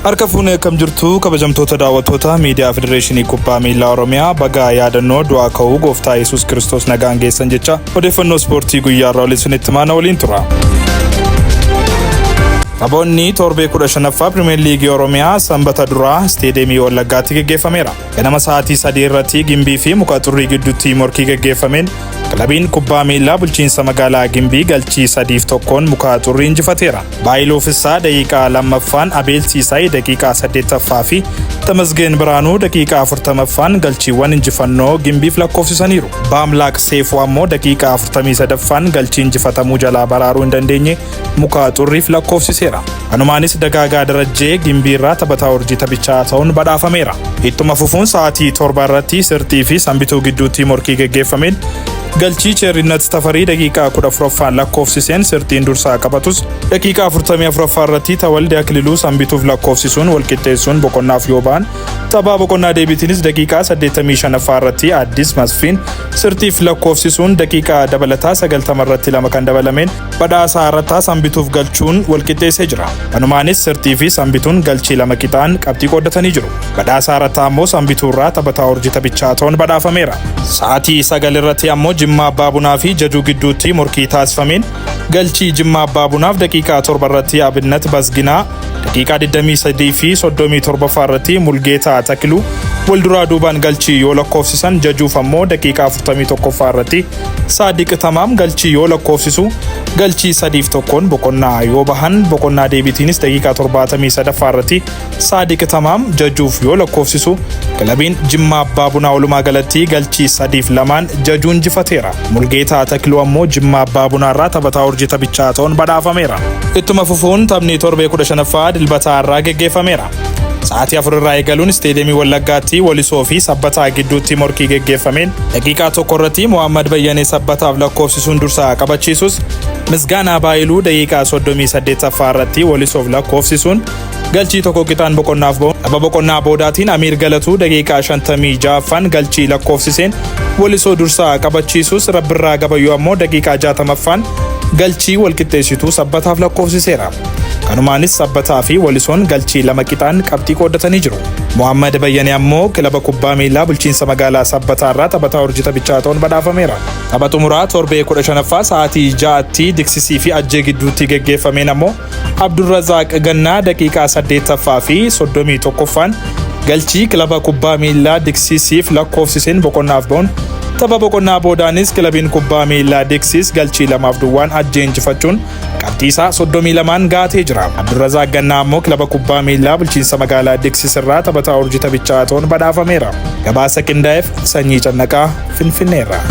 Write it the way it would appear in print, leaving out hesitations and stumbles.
Harka fuunee akkam jirtu kabajamtoota daawwattoota miidiyaa Federeeshinii Kubbaa Miilaa Oromiyaa baga yaadannoo du'aa ka'uu gooftaa Yesuus Kiristoos nagaan geessan jecha odeeffannoo ispoortii guyyaa irraa waliin isinitti maana waliin tura. Taphoonni torbee 15ffaa Pirimeer Liigii Oromiyaa sanbata duraa Isteediyeemii Wallaggaatti geggeeffameera. Ganama sa'aatii 3 irratti Gimbii fi Muka Xurrii gidduutti morkii geggeeffameen kilabiin kubbaa miilaa bulchiinsa magaalaa Gimbii galchii 3-1n Muka Xurrii injifateera. Baayiluu Fissaa daqiiqaa 2ffaan, Abeel Siisaay daqiiqaa 8ffaa fi Tamasgeen Biraanuu daqiiqaa 40ffaan galchiiwwan injifannoo Gimbiif lakkoofsisaniiru. Baamlaak Seefuu ammoo daqiiqaa 43ffaan galchii injifatamuu jalaa baraaruu hin dandeenye Muka Xurriif lakkoofsiseera. Kanumaanis Dagaagaa Darajjee Gimbiirraa taphataa urjii taphichaa ta'uun badhaafameera. Ittuma fufuun sa'aatii 7 irratti Sirxii fi Sambituu gidduutti morkii geggeeffameen galchii Cheerinnat Tafarii daqiiqaa 14ffaan lakkoofsiseen Sirxiin dursaa qabatus daqiiqaa 44ffaa irratti Tawalde Akililuu Sambituuf lakkoofsisuun walqixxeessuun boqonnaaf yoo ba'an taphaa boqonnaa deebiitiinis daqiiqaa 85ffaa irratti Addis Masfiin Sirxiif lakkoofsisuun daqiiqaa dabalataa 90 irratti lama kan dabalameen Badhaasaa Arataa Sambituuf galchuun walqixxeessee jira. Kanumaanis Sirxii fi Sambituun galchii lama qixaan qabxii qooddatanii jiru. Badhaasaa Arataa ammoo Sambituurraa taphataa urjii taphichaa ta'uun badhaafameera. Sa'aatii 9 irratti ammoo Jimmaa Abbaa Bunaa fi Jajuu gidduutti morkii taasifameen galchii Jimmaa Abbaa Bunaaf daqiiqaa 7 irratti Abinnat Basginaa, daqiiqaa 23 fi 37ffaa irratti Mulgeetaa Takiluu walduraa duubaan galchii yoo lakkoofsisan Jajuuf ammoo daqiiqaa 41ffaa irratti Saadiq Tamaam galchii yoo lakkoofsisu galchii 3-1n boqonnaa yoo bahan boqonnaa deebitiinis daqiiqaa 73ffaa irratti Saadiq Tamaam Jajuuf yoo lakkoofsisu kilabiin Jimmaa Abbaa Bunaa walumaa galatti galchii 3-2n Jajuu injifateera. Mulgeetaa Takiluu ammoo Jimmaa Abbaa Bunaa irraa taphataa urjii taphichaa ta'uun badhaafameera. Ittuma fufuun taphni torbee 15ffaa Dilbataa irraa geggeeffameera. Sa'aatii 4 irraa eegaluun Isteediyeemii Wallaggaatti Walisoo fi Sabbataa gidduutti morkii geggeeffameen daqiiqaa 1 irratti Mohammad Bayyanee Sabbataaf lakkoofsisuun dursa qabachiisus Misgaanaa Baayiluu daqiiqaa 38ffaa irratti Walisoof lakkoofsisuun galchii tokko qixaan boqonnaaf ba'uun tapha boqonnaa boodaatiin Amiir Galatuu daqiiqaa 56ffaan galchii lakkoofsiseen Walisoo dursa qabachiisus Rabbirraa Gabayyoo ammoo daqiiqaa 60ffaan galchii walqixxeessituu Sabbataaf lakkoofsiseera. Kanumaanis Sabbataa fi Walisoon galchii lama qixaan qabxii qooddatanii jiru. Mohammad Bayyanee ammoo kilaba kubbaa miilaa bulchiinsa magaalaa Sabbataa irraa taphataa urjii taphichaa ta'uun badhaafameera. Tapha xumuraa torbee 15ffaa sa'aatii 6tti Diksisii fi Ajjee gidduutti geggeeffameen ammoo Abdurrazaaq Gannaa daqiiqaa 8ffaa fi 31ffaan galchii kilaba kubbaa miilaa Diksisiif lakkoofsiseen boqonnaaf ba'uun tapha boqonnaa boodaanis kilabiin kubbaa miilaa Diksis galchii 2-0n Ajjee injifachuun qabxii isaa 32n gahatee jira. Abdurrazaaq Gannaa ammoo kilaba kubbaa miillaa bulchiinsa magaalaa Diksis irraa taphataa urjii taphichaa ta'uun badhaafameera. Gabaasa qindaa'eef Sanyii Cannaqaa Finfinneerraa.